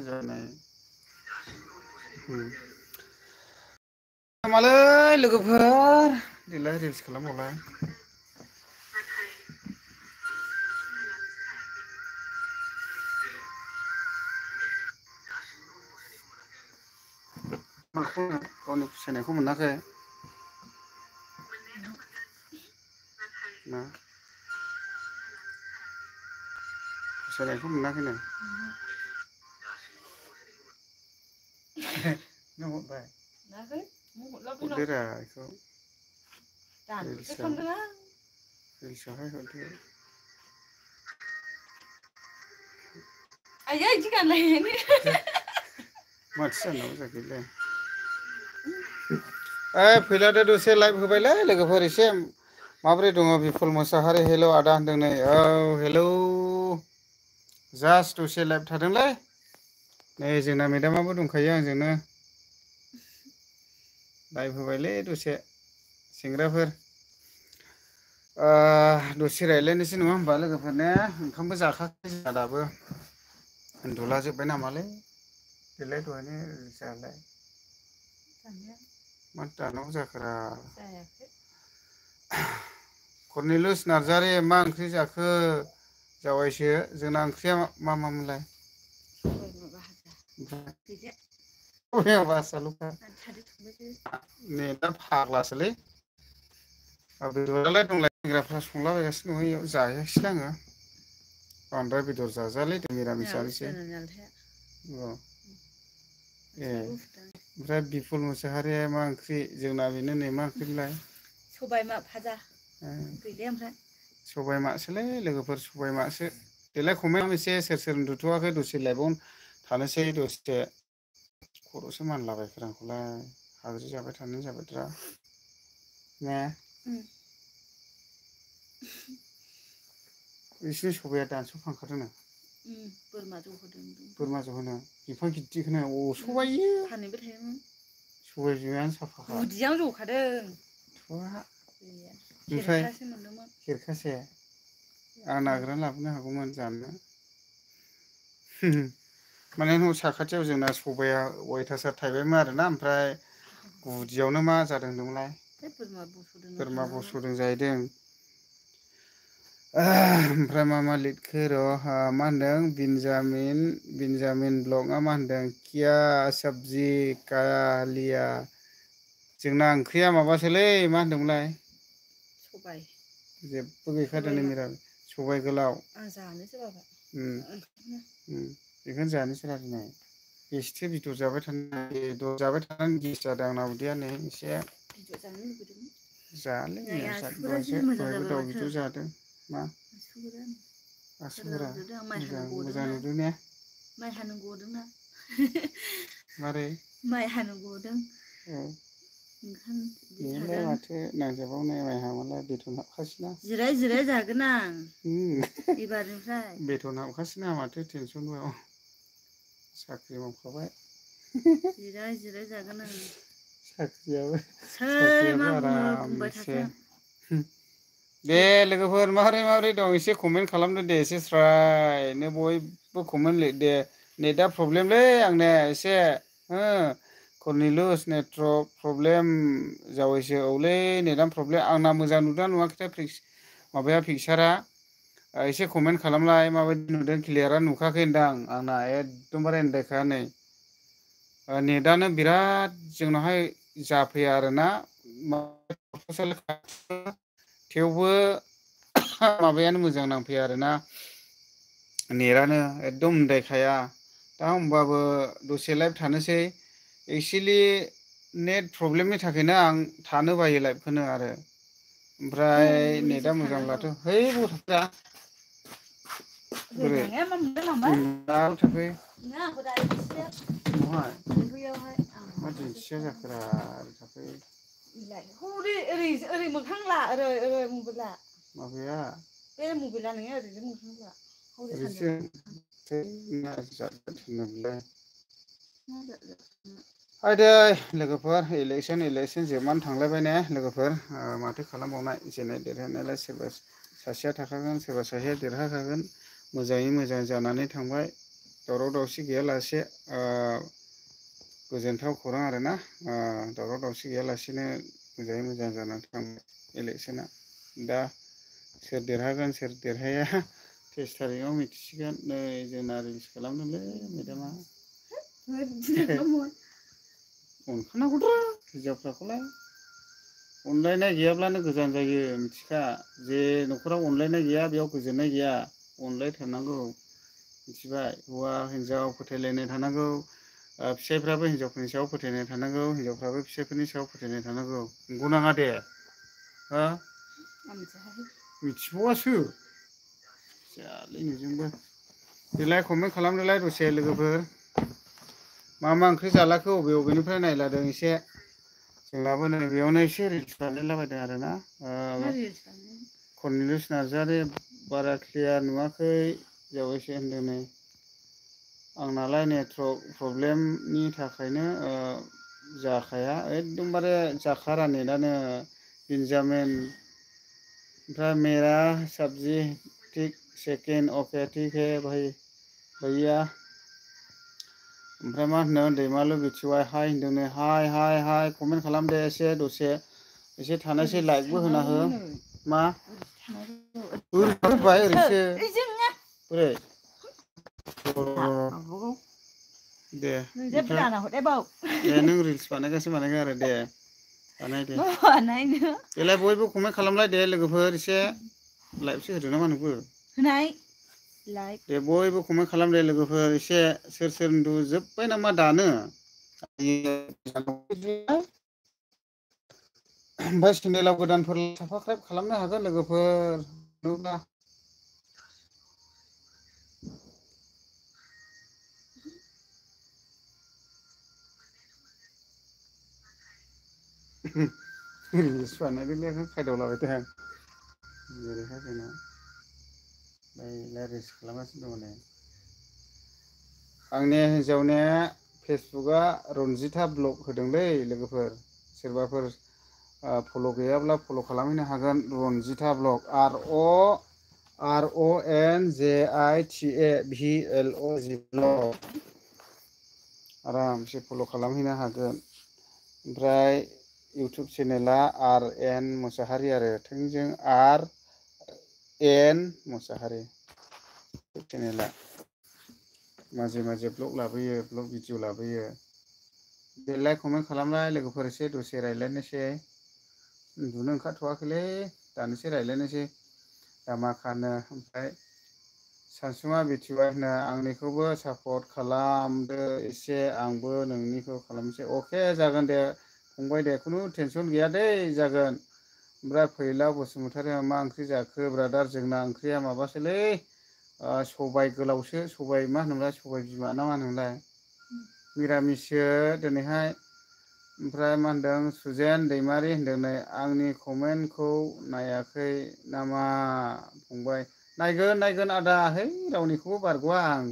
जानाय मालै लोगोफोर देलाय रिल्स खालामबावलाय माखौ गावनि फसायनायखौ मोनाखै ना फसायनायखौ मोनाखैनो नों हरबाय हरदोरा बेखौ रिल्सआवहाय हरदो आयै इदि गानलायनायनि माथो जानांगौ जाखोलै ओइ फैलादो दसे लाइभ होबायलै लोगोफोर एसे माबोरै दङ बिपुल मोसाहारि हेलौ आदा होनदों नै औ हेलौ जास्ट दसे लाइभ थादोंलै नै जोंना मेदामाबो दंखायो आंजोंनो लाइभ होबायलै दसे सेंग्राफोर दसे रायज्लायनोसै नङा होमबा लोगोफोर ने ओंखामबो जाखांयाखै जोंहा दाबो उन्दुला जोब्बाय नामालै बेलाय दहायनो रिल्सालाय माथो दाननांगौ जाखोरा करनिलियुस नार्जारि मा ओंख्रि जाखो जावायसो जोंना ओंख्रिया मा मामोनलाय सबाइ बासाल'खा नेटआ फाग्लासोलै बेदरालाय दंलाय सेंग्राफ्रा संलाबायगासिनो दङ इयाव जाहैयाखैसैलै आङो बांद्राय बेदर जाजायालै मिरामिस जानोसै अ ए ओमफ्राय बिपुल मोसाहारिया मा ओंख्रि जोंना बेनो नै मा ओंख्रिमोनलाय सबायमा भाजा गैले ओमफ्राय सबायमासोलै लोगोफोर सबायमासो देलाय कमेन्ट एसे सोर सोर उन्दुथ'वाखै दसे लाइभआवनो थानोसै दसे खर'सो मानलाबायखोरो आंखौलाय हाद्रि जाबाय थानाय जाबायद्रा ने बिसिनि सबाया दानस'खांखादोंनो बोरमा जौ होनो बिफां गिदिरखौनो अरस'बायो फानहैबाय थायोमोन सबाय बिमायानो साफाखा गुदियावनो जखादों ओमफ्राय खेरखासे आं नागिरना लाबोनो हागौमोन जानो माने न' साखाथियाव जोंना सबाया अयथासार थाइबायमोन आरोना ओमफ्राय गुदियावनो मा जादों होनदोंमोनलाय बोरमा बस'दों जाहैदों ओमफ्राय मा लिरखो र' मा होनदों बिन्जामिन ब्लगआ मा होनदों किया साबजि कालिया जोंना ओंख्रिया माबासोलै मा होनदोंमोनलाय सबाय जेबो गैखादों मिरामिस सबाय गोलाव आं जानोसो बाबाय बेखौनो जानोसो रायलायनाय बेसेथो बेदर जाबाय थानानै गेस जादों आंना उदैया नै एसे जायालै दहायबो दाउ गिदिर जादों मा आसुगुरा मोजां नुदों ने माइ हानो गदोंना मारै माइ हानो गदों बेलाय माथो नांजाबावनाय माइ हाबालाय बेथन हाबखासैना जिराय जागोन आं एबारनिफ्राय बेथन हाबखासैना माथो टेनसनबाव साख्रि मावखाबाय जिराय जागोन आं साख्रियाबो आरामसे दे लोगोफोर माबोरै दं एसे कमेन्ट खालामदो दे एसे स्रायनो बयबो कमेन्ट लिरदो नेटआ प्रब्लेमलै आंनिया एसे हो करनिलियुस नेटवर्क प्रब्लेम जावैसो औलै नेटआनो प्रब्लेम आंना मोजां नुदोंना नुवाखैथाय माबाया पिकसारा एसे कमेन्ट खालामलाय माबायदि नुदों क्लियारानो नुखायाखै होनदां आंना एकदमबारे आन्दायखा नै नेटआनो बिराद जोंनावहाय जाफैया आरोना थेवबो माबायानो मोजां नांफैया आरोना नेटआनो एकदम आन्दायखाया दा होमबाबो दसे लाइभ थानोसै एक्सुवेलि नेट प्रब्लेमनि थाखायनो आं थानो बायो लाइभखौनो आरो ओमफ्राय नेटआ मोजांब्लाथ' है गथ'फ्रा बोरै मा दिन्थिया जाखोरा थाखोय ओरै मोखां ला ओरै मबाइल ला माबाया बे मबाइला नोङो ओरैजों मोखां ला आयदै लोगोफोर इलेकसन जोबनानै थांलायबाय ने लोगोफोर माथो खालामबावनाय जेननाय देरहानायालाय सोरबा सासेया थाखागोन सोरबा सासेया देरहाखागोन मोजाङै मोजां जानानै थांबाय दावराव दावसि गैयालासे गोजोनथाव खौरां आरोना दावराव दावसि गैयालासेनो मोजाङै मोजां जानानै थांबाय इलेक्सना दा सोर देरहागोन सोर देरहाया 23 तारिखआव मिथिसिगोन नै जोंना रिलिज खालामदोंलै मेदामा अनखानांगौद्रा हिनजावफ्राखौलाय अनलायनाय गैयाब्लानो गोजान जायो मिथिखा जे न'खराव अनलायनाय गैया बेयाव गोजोननाय गैया अनलायथारनांगौ मिथिबाय हौवा हिनजाव फोथायलायनाय थानांगौ फिसाइफ्राबो हिनजावफोरनि सायाव फोथायनाय थानांगौ हिनजावफ्राबो फिसाइफोरनि सायाव फोथायनाय थानांगौ नंगौ नाङा दे हा मिथिबावासो जायालै नोंजोंबो देलाय कमेन्ट खालामदोलाय दसे लोगोफोर मा मा ओंख्रि जालाखो बबेनिफ्राय नायलादों एसे जोंनाबो नै बेयावनो एसे रिल्स बानायलाबायदों आरोना कर्नेलियुस नार्जारि बारा क्लियार नुवाखै जावैसो होनदों नै आंनालाय नेटवर्क प्रब्लेमनि थाखायनो जाखाया एकदमबारे जाखारा नेटानो बेन्जामिन ओमफ्राय मेरा सब्जी ठीक सेकेन्ड अके ठीक है भाई भैया ओमफ्राय मा होनो दैमालु बिथिवाय हाय होनदों नै हाय हाय हाय कमेन्ट खालामदे एसे दसे एसे थानायसै लाइकबो होना हो मा ओरैबाय ओरैसो बोरै दे नों रिल्स बानायगासिनो बानायगोन आरो दे बानाय दे देलाय बयबो कमेन्ट खालामलाय दे लोगोफोर एसे लाइकसो होदो नामा नोंबो होनाय लाइक दे बयबो कमेन्ट खालाम दे लोगोफोर एसे सोर सोर उन्दुजोब्बाय नामा दानो ओमफ्राय चेनेलाव गोदानफोर साबसक्राइब खालामनो हागोन लोगोफोर नुब्ला रिल्स बानायदोंलै खायदावलाबाय थायो जेरैहाय जोंना रिल्स खालामगासिनो दङ नै आंनि हिन्जावनि फेसबुकआ रनजिता ब्लग होदोंलै लोगोफोर सोरबाफोर फल' गैयाब्ला फल' खालामहैनो हागोन रनजिता ब्लग RONJITA ब्लग आरामसे फल' खालामहैनो हागोन ओमफ्राय इउटुब चेनेला RN मोसाहारि आरो थोंजों RN मोसाहारि चेनेला माजे माजे ब्लग लाबोयो ब्लग भिडिअ लाबोयो देलाय कमेन्ट खालामलाय लोगोफोर एसे दसे रायज्लायनोसै उन्दुनो ओंखारथ'वाखैलै दानोसै रायज्लायनोसै दामाखानो ओमफ्राय सानसुमा बिथिबाय होनो आंनिखौबो सापर्ट खालामदो एसे आंबो नोंनिखौ खालामसै अके जागोन दे फंबाय दे खुनु टेनसन गैया दै जागोन ओमफ्राय फैलाव बसुमतारिया मा ओंख्रि जाखो ब्रादार जोंना ओंख्रिया माबासोलै सबाय गोलावसो सबाय मा होनोमोनलाय सबाय बिमा ना मा होनोमोनलाय मिरामिससो दिनैहाय ओमफ्राय मा होनदों सुजेन दैमारि होनदों नै आंनि कमेन्टखौ नायाखै नामा फंबाय नायगोन नायगोन आदा है रावनिखौबो बारग'आ आं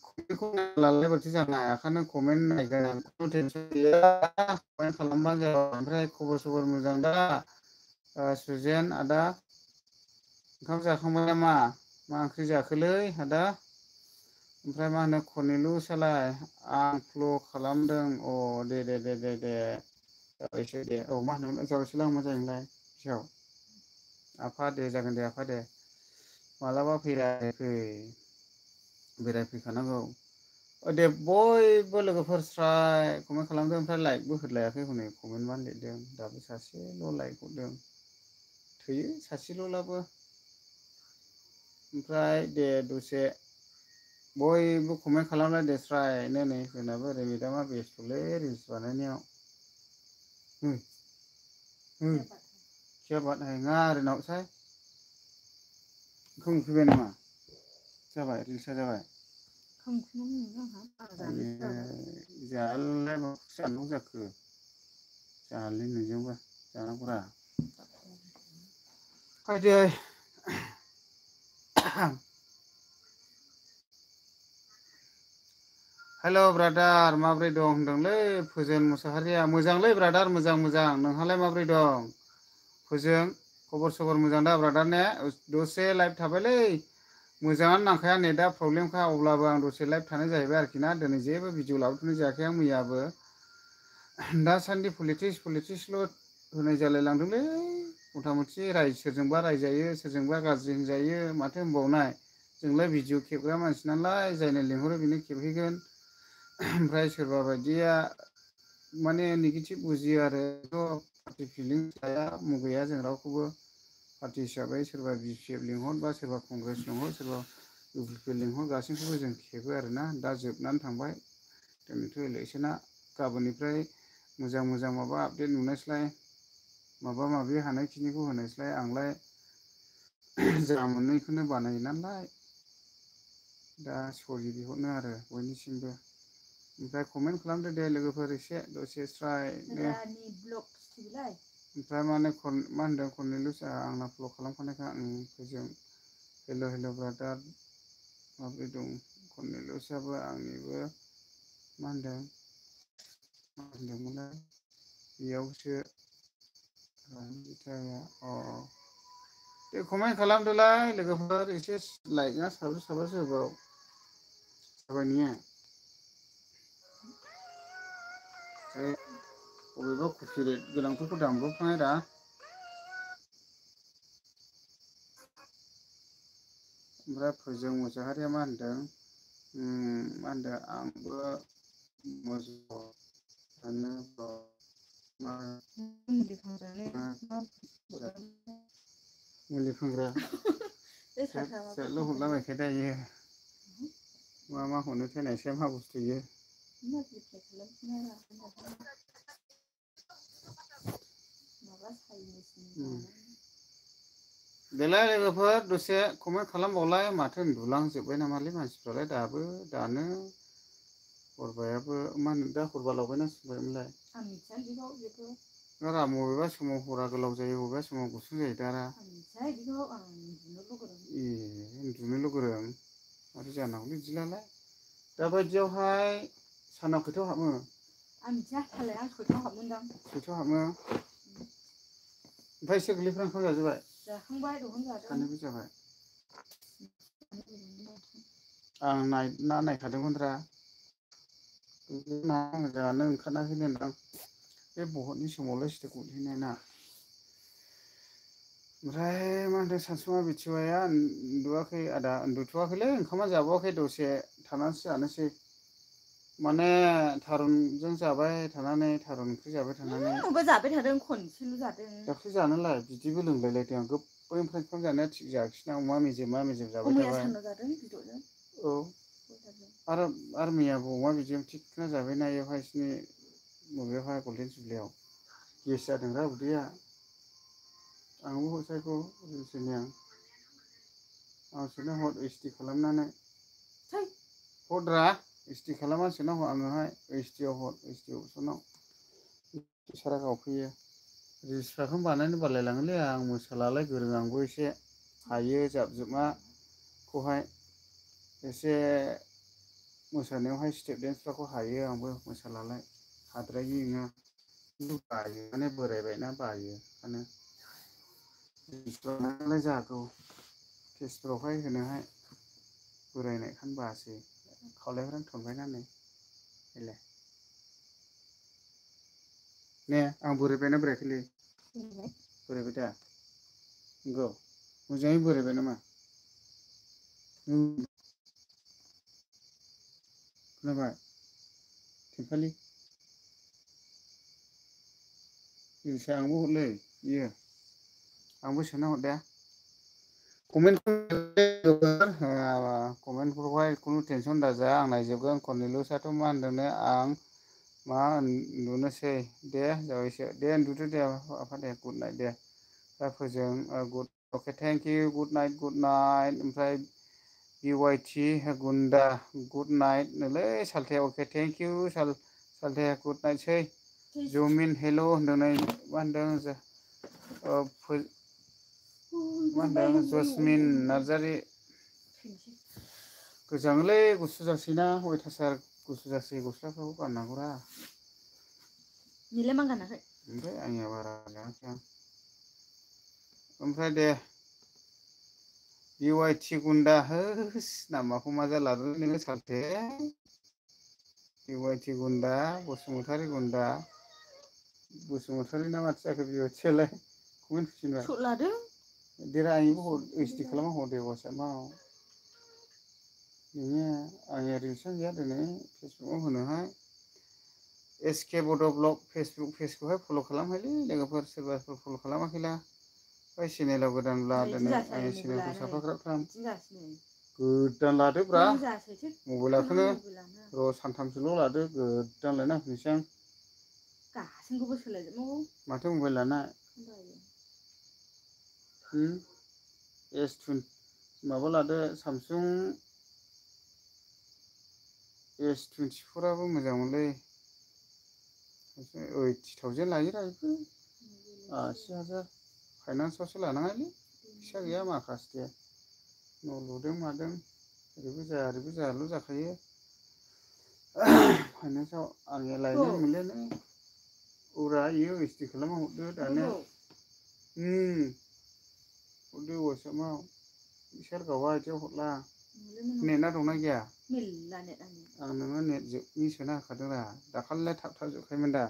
कमेन्टखौ नायलालाय बोरैथो जानो ओंखायनो कमेन्ट नायगोन खुनु टेनसन गैया कमेन्ट खालामबानो जाबाय ओमफ्राय खबर सबर मोजां दा सुजेन आदा ओंखाम जाखांबाय नामा मा ओंख्रि जाखोलै आदा ओमफ्राय मा होनो कर्नेलियुसआलाय आं फ्ल' खालामदों अ दे दे दे दे दे जाबायसो दे औ मा होनोमोन जाबायसोलां मा जादोंलाय सायाव आफा दे जागोन दे आफा दे मालाबा फै बेरायफैखानांगौ दे बयबो लोगोफोर स्राय कमेन्ट खालामदों ओमफ्राय लाइकबो होलायाखै हनै कमेन्ट만 लिरदों दाबो सासेल' लाइक हरदों थोयो सासेल'ब्लाबो ओमफ्राय दे दसे बयबो कमेन्ट खालामलाय दे स्रायनो नै जोंनाबो ओरै मेदामा बेस्थ'लै रिल्स बानायनायाव क्या बात है नङा ओरै नावसाय ओंखाम उखैबाय नामा जाबाय रिल्सआ जाबाय जायालाय माखौथो जानांगौ जाखो जायालै नोंजोंबो जानांगौरा फायदो हेल' ब्रादार माब्रै दं होनदोंलै फोजेन मुसाहारिया मोजांलै ब्रादार मोजां मोजां नोंहालाय माब्रै दं फोजों खबर सबर मोजां दा ब्रादार ने दसे लाइभ थाबायलै मोजाङानो नांखाया नेटआ प्रब्लेमखा अब्लाबो आं दसे लाइभ थानाय जाहैबाय आरोखि ना दिनै जेबो भिडिअ लाबोथ'नाय जायाखै आं मैयाबो दासान्दि पलिटिक्सल' होनाय जालाय लांदोंलै मथा मथि सोरजोंबा रायजायो सोरजोंबा गाज्रि होनजायो माथो होनबावनाय जोंलाय भिडिअ खेबग्रा मानसि नालाय जायनो लिंहरो बेनो खेबहैगोन ओमफ्राय सोरबा बायदिया माने नेगेटिभ बुजियो आरो पार्टि फिलिं थाया मुगैया जों रावखौबो पार्टि हिसाबै सोरबा BPF लिंहर बा सोरबा कंग्रेस लिंहर सोरबा UPP लिंहर गासैखौबो जों खेबो आरोना दा जोबनानै थांबाय दिनैथ' इलेक्सना गाबोननिफ्राय मोजां मोजां माबा आपडेट नुनायस्लाय माबा माबि हानायखिनिखौ होनायस्लाय आंलाय जा मोननैखौनो बानायो नालाय दा सरि बिहरनो आरो बयनिसिमबो ओमफ्राय कमेन्ट खालामदो दे लोगोफोर एसे दसे स्रायनो ओमफ्राय मा होनदों कर्नेलियुसआ आंना फल' खालामखानायखा फोजों हेल' ब्रादार माबोरै दं कर्नेलियुसआबो आंनिबो मा होनदोंमोनलाय बेयावसो दे कमेन्ट खालामदोलाय लोगोफोर एसे लाइकआ साब्रैसो होबाव जाबाय नोंनिया बबेबा कपिराइट गोनांफोरखौ दामब्रबफ्लाङो दा ओमफ्राय फोजों मुसाहारिया मा होनदों आंबो मोजाङानो मुलि फानग्रा सेल हरलाबायखायो दायो मा हरनो थैनायसै मा बुस्थु इयो देलाय लोगोफोर दसे कमेन्ट खालामबावलाय माथो उन्दुलांजोब्बाय नामालै मानसिफ्रालाय दानो हरबायाबो मा होनो दा हरबा लावबायना सोंबायमोनलाय बारा बबेबा समाव हरा गोलाव जायो बबेबा समाव गुसुं जायो दारा उन्दुनोल' गोरों आरो जानांगौलै बिदिब्लालाय दाबायदियावहाय सानाव खयथायाव हाबो आं मिथिया सालाय आं सयथायाव हाबो ओमफ्राय एसे गोरलैफ्रा ओंखाम जाजोब्बाय जाखांबाय दहायनो जादों सानैबो जाबाय आं नायखादोंमोनरा जानो ओंखाराखै होनदां बे भटनि समावलाय सिथो गहैनाय ना ओमफ्राय मा होनदों सानसुमा बिथिबाया उन्दुवाखै आदा उन्दुथ'वाखैलै ओंखामा जाबावाखै दसे थानानैसो जानोसै माने थारुनजों जाबाय थानानै थारुन ओंख्रि जाबाय थानानै जाबाय थादों खनसेल' जादों दाख्लै जानोलाय बिदिबो लोंलायलायदों आं गोबावनिफ्राय ओंखाम जानाया थिग जायाखिसैना अमा मेजेम जाबाय थाबाय औ आरो मैयाबो अमा मेजेम थिखोना जाबायना बेवहाय बिसिनि माबायावहाय गल्डेन जुबलियाव गेस जादोंरा उदैया आंबो हरसायखौ आंसोरनो हर HD खालामनानै हरद्रा HD खालामनानै हर आंनोहाय HD आव हर HD अपसनाव सारा गावफैयो रिल्सफ्राखौनो बानायनो बालायलाङोलै आं मोसालालाय गोरों आंबो एसे हायो जाबजुबमाखौहाय एसे मोसानायावहाय स्टेप डेन्सफोरखौ हायो आंबो मोसालालाय हाद्रायि नङा खिन्थु बायो माने बोरायबायना बायो ओंखायनो जागौ केसफ्रावहाय होनोहाय बोरायनायखायनो बासै खावलायफ्रानो थनबायना नै बेलाय ने आं बोरायबायना बोरायाखैलै बोरायबाय दा नंगौ मोजाङै बोरायबाय नामा खोनाबाय थेंफालि रिल्सा आंबो हरलै बियो आंबो सोना हर दे कमेन्टफोरखौहाय खुनु टेनसन दाजा आं नायजोबगोन कर्नेलियुसआथ' मा होनदोंनो आं मा उन्दुनोसै दे जाबायसो दे उन्दुदो दे आफा दे गुड नाइट दे दा फोजों okay thank you good night ओमफ्राय BYT गुन्दा गुड नाइट नोलै सालथाया अके थेंक इउ सालथाया गुड नाइटसै जमिन हेल' होनदों नै मा होनदों मा होनदों जसमिन नार्जारि गोजाङोलै गुसु जासैना अयथासार गुसु जासै गस्लाफ्राबो गाननांगौरा नोंलाय मा गानाखै ओमफ्राय आंनिया बारा गानाखै आं ओमफ्राय दे BYT गुन्दा होस नामाखौ मा जालालै नोङो सालथे BYT गुन्दा बसुमतारी गुन्दा बसुमतारी ना माथो जाखो BYT आलाय कमेन्ट फैफिनबाय सट लादों देरा आंनिबो HD खालामना हरदे वाट्सएपआव नोङो आंनिया रिलेसन गैया दिनै फेसबुकआव होनोहाय SK बड' ब्लग फेसबुक पेजखौहाय फल' खालामहायलै लोगोफोर सोरबाफोर फल' खालामाखैला बै चेनेलाव गोदानब्ला बिदिनो दिनै जासै आंनि मबाइला चेनेलखौ नै साबसक्राइब खालाम बिदिनो जासै नै गोदान लादोब्रा बिदिनो जासै थिगखौनो मबाइलखौनो मबाइलानो र' सानथामसोल' लादो गोदान लायना होफिनसै आं गासैखौबो सोलायजोबनांगौ माथो मबाइल लाना S20 माबा लादो सामसुं S24आबो मोजांमोनलै 80,000 लायोरा बेबो 80,000 फाइनान्सआवसो लानाङालै फैसा गैया माखासे न' लुदों मादों ओरैबो जाया ओरैबो जायाल' जाखायो फाइनान्सआव आंनिया लायनो मोनलियालै औरा इयो HD खालामना हरदो दानो हरदो वाट्सएपआव बिसोर गावबा बिदियाव हरला नेटआ दंना गैया मेरला नेटानो आं नोंनो नेट जोबनि सोना होखादोंरा दाखालिलाय थाब जोबखायोमोन दा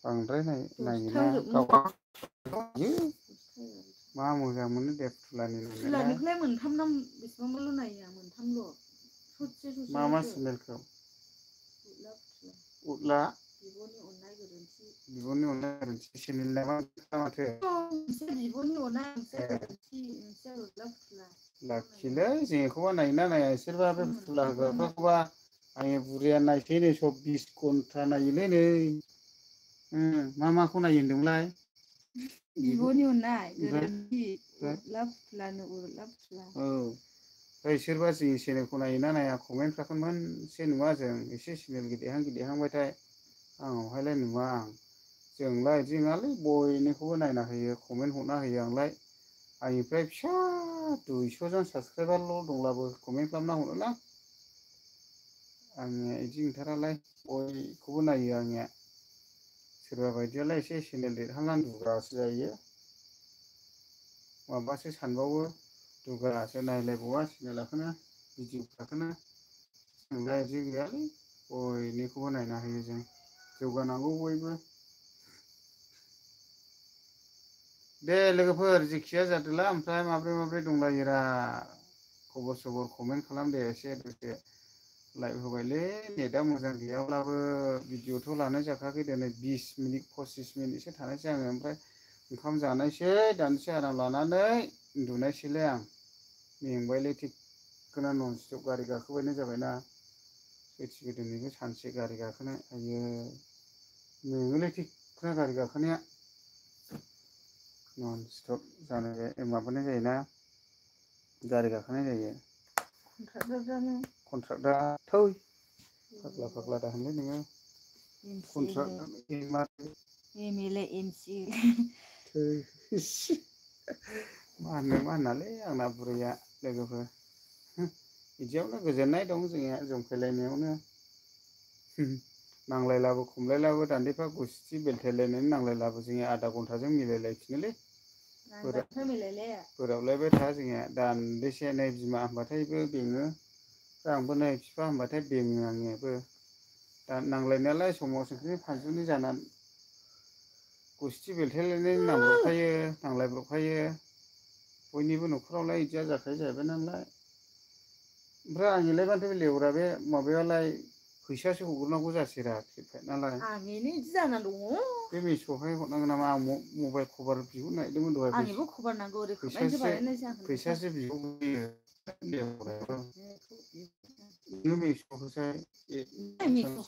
बांद्राय नायोना दसथायाव जोबोमोन गावबा मा मोजां मोनो दे फुथुलानि नायनोलाय फुथुलानिखौलाय मोनथाम ना बेसेबांबाल' नायो आं मोनथामल' ससे मा ससेल'सो चेनेलखौ फुथुला फुथुला उदला बिब'नि अननाय गोरोन्थि बिब'नि अननाय गोरोन्थि चेनेल नामा माथो मोनसेया बिब'नि अननाय मोनसेया ए गोरोन्थि मोनसेया उदला फुथुला लाखिलै जों बेखौबा नायोना नाया इसोरबा बे फुथुला होग्राफोरखौबा आंनि बुरैया नायसैनो 24 घन्टा नायोलै नै मा माखौ नायो होनदोंमोनलाय बिब'नि अननाय ओमफ्राय गोरोन्थि उरला फुथुलानो उरला फुथुला औ इसोरबा जोंनि चेनेलखौ नायोना नाया कमेन्टफ्राखौ मोनसे नुवा जों एसे चेनेल गिदिरहां गिदिरहांबाथाय आंनावहायलाय नुवा आं जोंलाय बिदि नङालै बयनिखौबो नायना होयो कमेन्ट हरना होयो आंलाय आंनिफ्राय फिसा 200 जन साबसक्राइबारल' दंब्लाबो कमेन्ट खालामना हरोलां आंनिया बिदि नंथारालाय बयखौबो नायो आंनिया सोरबा बायदियालाय एसे चेनेल देरहांनानै दुगासो जायो माबासो सानबावो दुगासो नायलायबावा चेनेलखौनो भिडिअ'फोरखौनो जोंलाय बिदि गैयालै बयनिखौबो नायना होयो जों जौगानांगौ बयबो दे लोगोफोर जेखिया जादोला ओमफ्राय माब्रै दंलायोरा खबर सबर कमेन्ट खालाम दे एसे दसे लाइक होबायलै नेटआ मोजां गैयाब्लाबो भिडिअ'थ' लानाय जाखायाखै दिनै 20 मिनिट 25 मिनिटसो थानायसै आङो ओमफ्राय ओंखाम जानोसै दानदिसे आराम लानानै उन्दुनायसैलाय आं मेंबायलै थिगखोना नन स्टप गारि गाखोबायनो जाबायना सैथि गोदोनिफ्राय सानसे गारि गाखोनो आयो मेङोलै थिगखोना गारि गाखोनाया नन स्टप माबानाय जायोना गारि गाखोनाय जायो कन्ट्राक्टरा थै फाग्ला दा होनलै नोङो कन्ट्राक्टर MLA MC मा होननालै आंना बुरैया लोगोफोर बिदियावनो गोजोननाय दं जोंनिया जंखायलायनायावनो नांलायलाबो खमलायलाबो दान्दैफा गुस्थि बेलथायलायनानै नांलायलाबो जोंनि आधा घन्टाजों मिलायलायफिनोलै बोराबलायबाय था जोंनिया दान्दिसे नै बिमा होनबाथायबो बेङो आंबो नै बिफा होनबाथाय बेङो आंनियाबो दा नांलायनायालाय समाव संख्रि फानजुनि जानानै गुस्थि बेलथायलायनाय नांब्रबखायो नांलायब्रबखायो बयनिबो न'खरावलाय बिदिया जाखायो जाहैबाय नालाय ओमफ्राय आंनिलाय माथो लेवरा बे माबायालाय फैसासो हरग्रोनांगौ जासैरा नालाय आंनिनो बिदि जाना दङ बे मेस'आवहाय हरनांगोन नामा आं मबाइल कभार बिहरनो नागिरदोंमोन दहाय आंनिबो खबर नांगौ ओरै खालामनानैसो बानायनाय जायाखै सार फैसासो बिहरग्रोयो मिक्स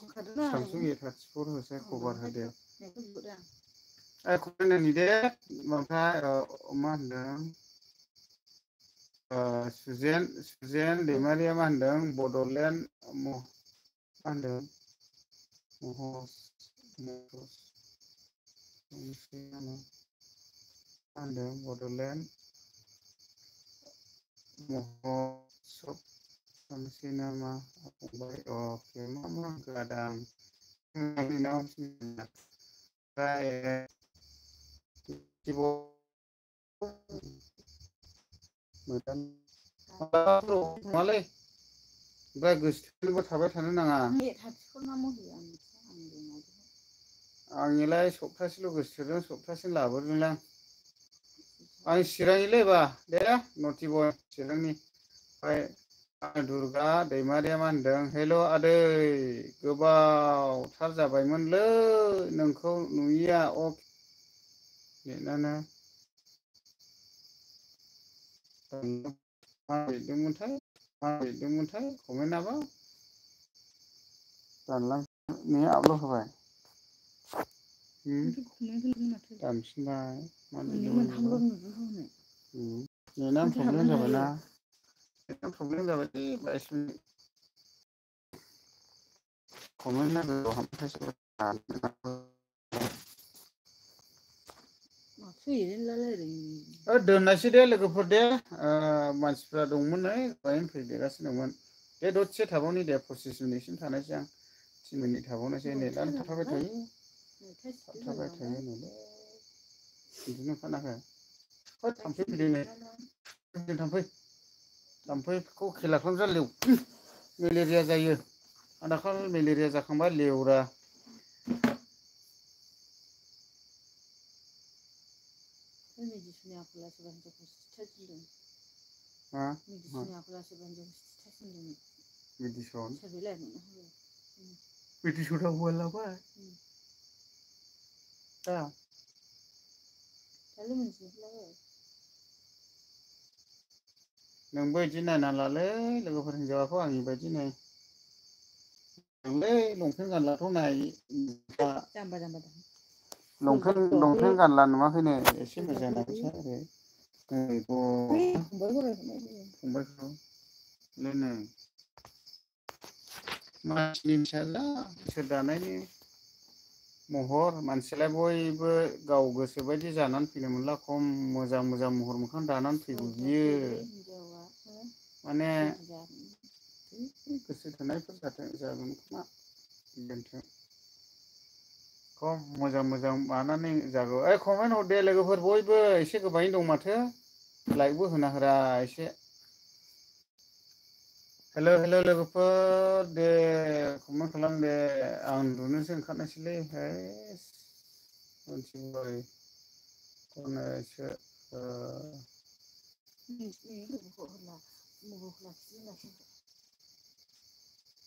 होखादोंना सामसुं A34 होसाय खबर होदो बिहरदों आं दे ओमफ्राय मा होनदों सुजेन दैमारिया मा होनदों बड'लेण्ड मा होनदों मा होनदों बड'लेण्ड महत्सब थांसै नामा फंबाय अके मा होनखो आदां मोजां मालाबाफोर नङालै ओमफ्राय गोसोथोनोबो थाबाय थानो नाङा। आंनिलाय सप्तासेल' गोसोथोदों सप्तासे लाबोदोंलां। आं चिरांनिलै बा दे नटि बय चिरांनि ओमफ्राय दुर्गा दैमारिया मा होनदों हेल' आदै गोबावथार जाबायमोनलै नोंखौ नुयिया नेटानो मा लिरदोंमोनथाय कमेन्टआबा दानलां आपल'ड होबाय दानफिनबाय मोननै मोनथामल' नुदों हनै नेटानो माथो प्रब्लेम हाबनानै जाबायना थायो नेटानो प्रब्लेम जाबायलै 22 मिनिट कमेन्टआ गोबाव हाबनानैसो माथो एरैनो रायलायदों दोननायसै दे लोगोफोर दे मानसिफ्रा दंमोन नै दहायनो फैदेरगासिनो दंमोन दे दसे थाबावनि दे 25 मिनिटसिम थानायसै आं 10 मिनिट थाबावनोसै नयथा नेटानो थाबथाबाय जालांबाय थायो नयथासिम थाबथाबाय जालांबाय थायो नैलै उन्दुनो ओंखाराखै होद थाम्फै जायखिया फैदों नै बिदिनो थाम्फैखौ खेला खालामजा मेलेरिया जायो आं दाखालि मेलेरिया जाखांबाय लेवरा मेडिसिननि आखलासो हिनजावखौ सिथारजोबदों मा मेडिसिननि आखलासो हिनजावखौ सिथारसिनदों मेडिसन सोरबेलायनो मेडिसनाव मुलि लाबाय दा दालाय मोनजोबलाङो नोंबो बिदि नायना लालै लोगोफोर हिनजावाखौ आंनि बायदि नै ओंलै लंपेन्ट गानलाथ' नाय जाम्बा जाम्बा दा लंपेन्ट गानला नुवाखैनो एसे मोजां नायसाय ओरै बै फंबाय हरनाय फंबायखौ नै मानसिनि फिसाज्ला इसोर दानायनि महर मानसियालाय बयबो गाव गोसोबायदि जानानै फैनो मोनला खम मोजां मोजां महर मोखां दानानै फैगौ बियो हिनजावा माने बुरजा गोसो थोनायफोर जागोन खोमा बेनोथ खम मोजां मोजां मानानै जागौ ओइ कमेन्ट हरदे लोगोफोर बयबो एसे गोबाङै दं माथो लाइकबो होना होरा एसे हेल' हेल' लोगोफोर दे कमेन्ट खालाम दे आं उन्दुनोसो ओंखारनायसैलै हेस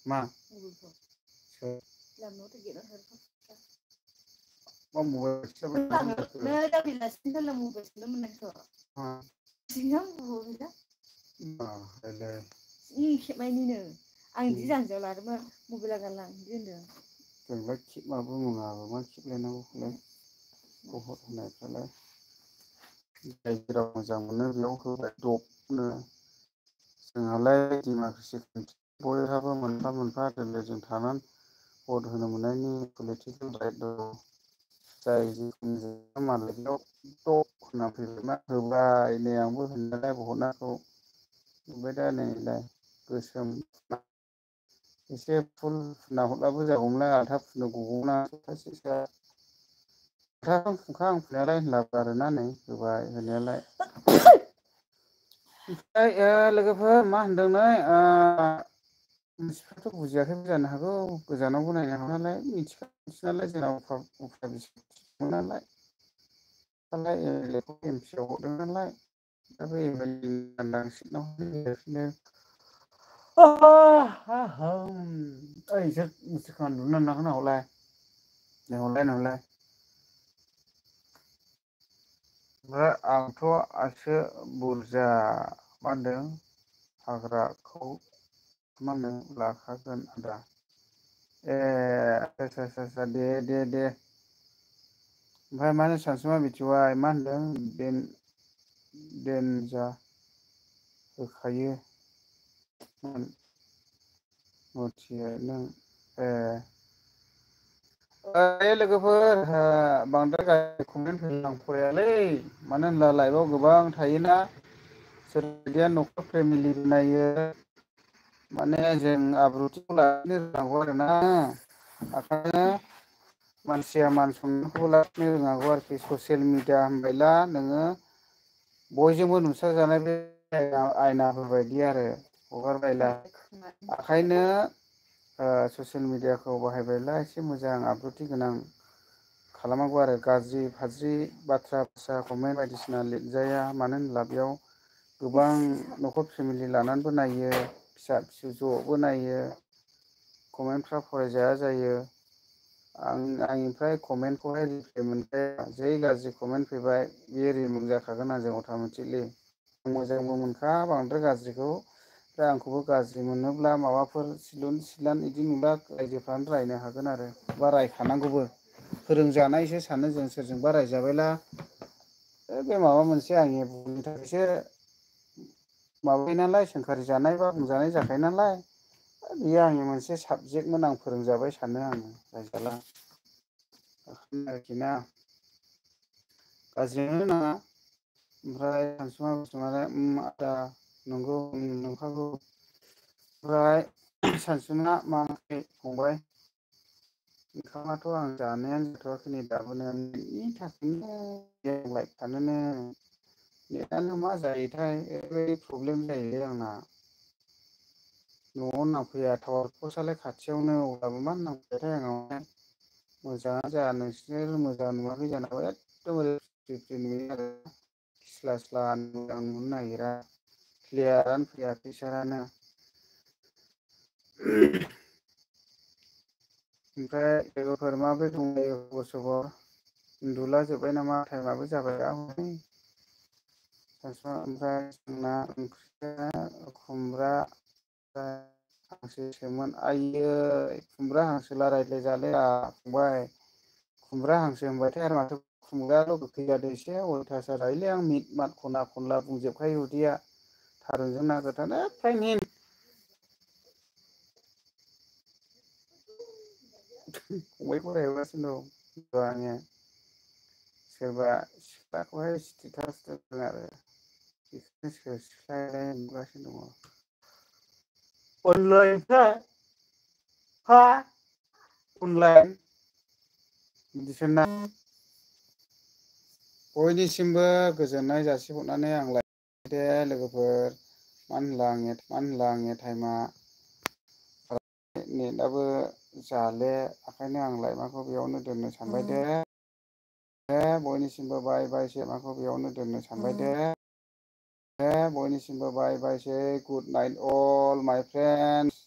मा सोर मा मबाइल खिथाबाय थादों नै दा बेलासिनि थाला मबाइल सोनो मोननायखौ खेबनायनिनो आं जि जान्जियाव लादोंमोन मबाइला गारलां बिदि होनदों जोंलाय खेबबाबो मुङाबो मा खेबलायनांगौखौलाय गहर होनायफ्रालाय जाय जेराव मोजां मोनो बेयाव होबाय दबनो जोंहालाय दिमाकुसि बयहाबो मोनफा मोनफा रिलिजन थानानै भट होनो मोननायनि पलिटिकेल राइट दं जाय जिखुनु मालिकनाव दब होनना फैबाय मा होबाय नै आंबो होननायालाय भटआखौ ओमफ्राय दा नैलाय गोसोम एसे फुल फुनना हरबाबो जागौमोनलां आल्था फुननो गगौमोन सप्तासेसोआ फोथाखौ फुनखा आं फुननायालाय होनलाबो आरोना नै होबाय होनायालाय ओमफ्राय लोगोफोर मा होनदों नै मानसिफ्राथ' बुजियाखैबो जानो हागौ गोजानावबो नायनो हागौ नालाय मिथिखासै नालाय जोंनाव नालाय दालाय एम एल ए खौ एम पि आव हरदों नालाय दा बे एम एल ए नि लांदां सिटआवहाय ओइ नोंसोर मुसुखा उन्दुनो मोनाखै ना हरलाय नुहुरलाय ओमफ्राय आंथ' आसो बुरजा मा होनदों हाग्राखौ मा होनो लाखागोन आदा ए आसा दे ओमफ्राय मानो सानसुमा बिथ'राय मा होनदों देनजा होखायो मथियो नों ए ओइ लोगोफोर बांद्राय गाज्रि कमेन्ट होनो आं फरायालै मानो होनब्ला लाइभआव गोबां थायोना सोरबादिया न'खर फेमिलि नायो माने जों आब्रुथिखौ लाखिनो रोंनांगौ आरोना ओंखायनो मानसिया मान सनमानखौबो लाखिनो रोंनांगौ आरोखि ससियेल मिडिया होनबायला नोङो बयजोंबो नुसारजानाय बे आयनाफोरबायदि आरो हगारबायला ओंखायनो ससियेल मिडियाखौ बाहायबायब्ला एसे मोजां आब्रुथि गोनां खालामनांगौ आरो गाज्रि फाज्रि बाथ्रा भाषा कमेन्ट बायदिसिना लिरजाया मानो होनब्ला बेयाव गोबां न'खर फेमिलि लानानैबो नायो फिसा फिसौ ज'बो नायो कमेन्टफ्रा फरायजाया जायो आंनिफ्राय कमेन्टखौहाय रिप्लाय मोनखाया जै गाज्रि कमेन्ट फैबाय बेयो रिमुभ जाखागोन आंजों अट'मेटिकलि मोजांबो मोनखा बांद्राय गाज्रिखौ दा आंखौबो गाज्रि मोनोब्ला माबाफोर सिलान बिदि नुब्ला रायजोफ्रानो रायनो हागोन आरो बा रायखानांगौबो फोरोंजानायसो सानो जों सोरजोंबा रायजाबायला बे माबा मोनसे आंनि बुंनो थाखायसो माबायो नालाय सोंखारि जानाय बा बुंजानाय जाखायो नालाय बेयो आंनि मोनसे साबजेक्टमोन आं फोरोंजाबाय सानो आङो रायजाला आरोखि ना गाज्रि मोननो नाङा ओमफ्राय सानसुमा बसुमतारी आदा नंगौ नंखागौ ओमफ्राय सानसुमा मा ओंख्रि संबाय ओंखामाथ' आं जानायानो जाथ'वाखै नै दाबोनो नेटनि थाखायनो गेंलाय थानोनो नेटानो मा जायोथाय ओरैबायदि प्रब्लेम जायोलै आंना न'आव नांफैया टावारखौसालाय खाथियावनो अब्लाबो मा नांफैयाथाय आंनावहाय मोजाङानो जाया नोंसोर मोजां नुवाखै जानो हागौ एखदमबारे फ्रि फ्रि नुयो आरो स्ला स्ला मोजां नुनो नागिरा क्लियारानो फैया पिकसारानो ओमफ्राय लोगोफोर माबोरै दंलायो खबर सबर उन्दुला जोब्बाय नामा टाइमाबो जाबाय हनै ओमफ्राय जोंना ओंख्रिया खुमब्रा हांसोसोमोन आइयै खुमब्रा हांसो रायज्लायजाले फंबाय खुमब्रा हांसो होनबाथाय आरो माथो खुमब्रायाल' गोखै जादों एसे अयथासार जायोलै आं मिट मात खना खनला बुंजोबखायो उदैया थारुनजों ना गोथां फ्राय मिन फंबायखौ रायहरगासिनो दं आङो सोरबा सिख्लाखौहाय स्टेटास दोन्दों आरो बेखौनो सोर सिख्लायालाय नुगासिनो दङ अनलाइन हा अनलाइन बिदिसोना बयनिसिमबो गोजोननाय जासिहरनानै आं दे लोगोफोर मानो होनब्ला आंनि टाइमा नेटआबो जाले ओंखायनो आं लाइमाखौ बेयावनो दोननो सानबाय दे बयनिसिमबो बाय बाय सेमाखौ बेयावनो दोननो सानबाय दे बयनिसिमबो बाय बायसै गुड नाइट अल माइ फ्रेन्डस